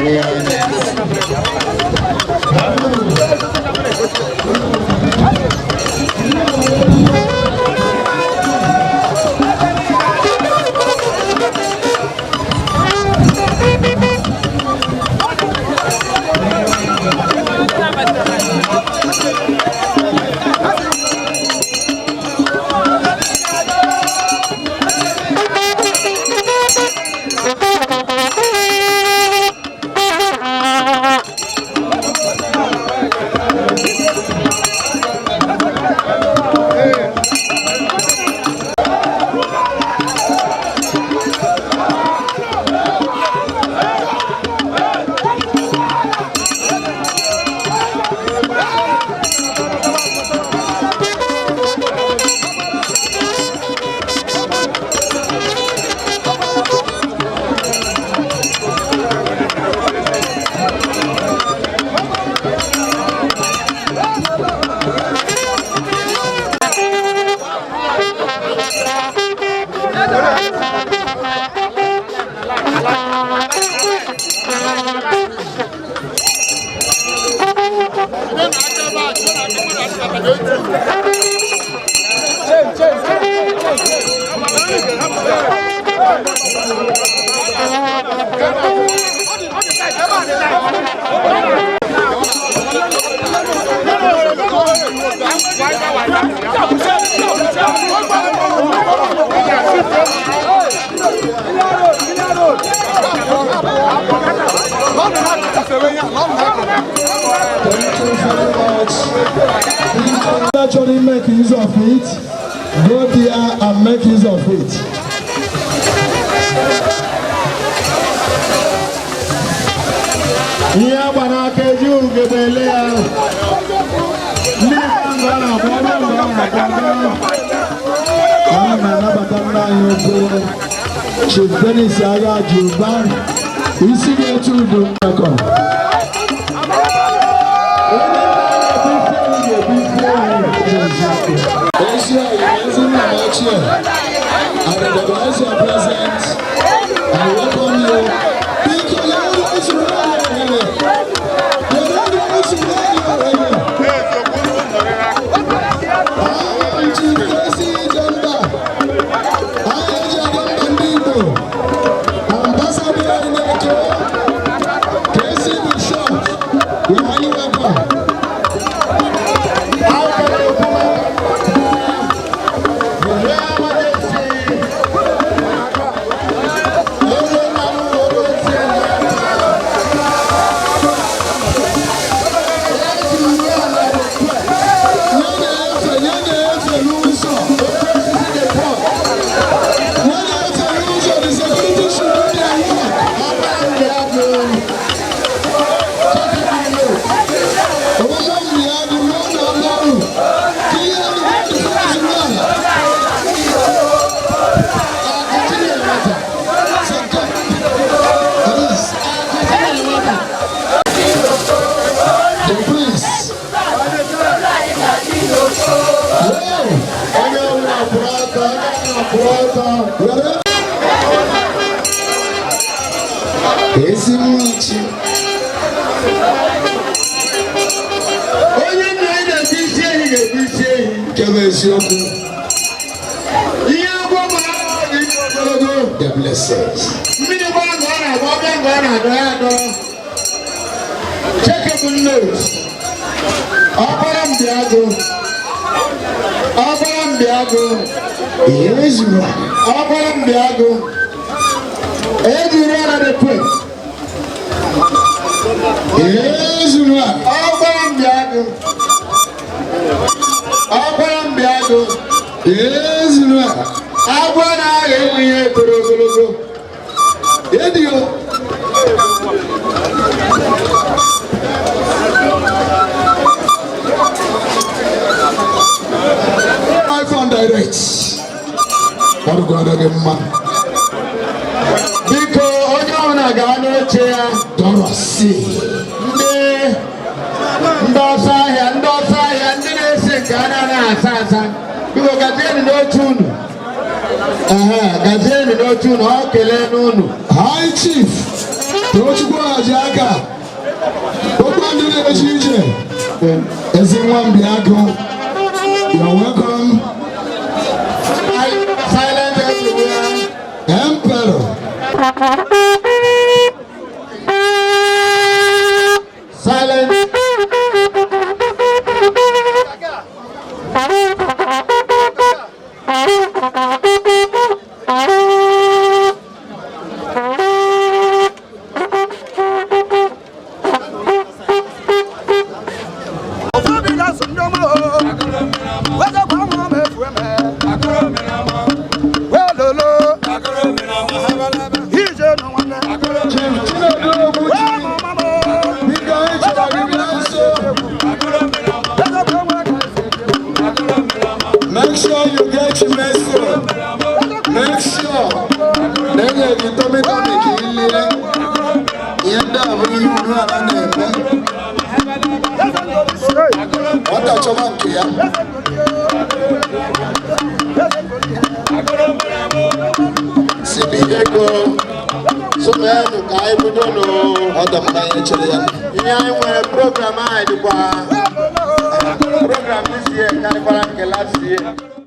Royal Highness. Thank you very much. Actually make use of it. Go there and make use of it. Ihe agba n'aka eji ugegbe ele ya. Ndị nga ọ na-agba ọbịa nga ọ na-agba. Ana m anabata nna anyị ukwu, Chief Dennis Agha Juba, isi ga-eche udo mmekọ. Onye nna na-ebu isi ewu ga-ebu isi ewu. Ezi ọyị, ezi nna m ochie, I recognize your presence. I welcome you. Biko, ya ụlọ usoro anyị ohere. Were ụlọ usoro anyị ohere. Chief Esi Ijemba, anyị eji aga mba ndị Igbo. Ambassador in Eko, KC Bishop, we highly welcome. Aka na-ekwu maka The Royal Majesty, onye nna m were otu Ya na-efe, ya na-efe n'ụzọ. Ya na-efe n'ụzọ, the security should do their work. Ọkpara Mbiagụ, Onye Mbiagụ n'ụlọ ọrụ, ka ihe ndị defense ala. Akụchi nwata. Second. Akụchi nwata. The prince. Wow. Onye ọbụla kwụrụ ọtọ, onye ọbụla kwụrụ ọtọ. Were ezi mmachi. Onye nna anyị na-ebu isi ehi ga-ebu isi ehi. Nke bụ eziokwu. Ihe agwọ ma dị ogologo. The blessed. Mmiri gbaa nga ọ na-agba ọbịa nga ọ na-adọ ya adọrọ. Checkable note. Ọkpara Mbiagụ. Ọkpara Mbiagụ. Ihe zuru a. Ọkpara Mbiagụ. Ejiri ara the prince. Ihe zuru a. Ọkpara Mbiagụ. Ọkpara Mbiagụ. Ihe zuru a. Agwọ na-agha enwe ihe toro ogologo. Edio. Live and direct. Ọdụgụ adịghị mma. Biko, onye ọbụla gaa n'oche ya. Dorothy. Ndị ọsọ ahịa, ndị ọsọ ahịa, ndị na-ese nke a na-anaghị asa asa, biko gazienụ n'oche unu. Ehe, gazienụ n'oche unu, ọ kelee n'unu. High Chief. Tochukwu Ajiaka, okwu ndị na-eche ije, ezi nwa Mbiagụ, you're welcome. Silent everywhere. Emperor. Silent. Chief Chinedu Ogbuchi, biko anyị chọrọ gị bịa nso. Make sure you get Chimeso. Make sure na enye gị tummy tummy ka ị lie. Ihe ndị a bụ ihe unu ala na-eme. Nwata chọba nke ya. Sibi ego. Sụmenụ ka anyị bido nụ. Nwata mmanya chere ya. Ihe anyị nwere, program anyị dịkwa, program this year karịkwara nke last year.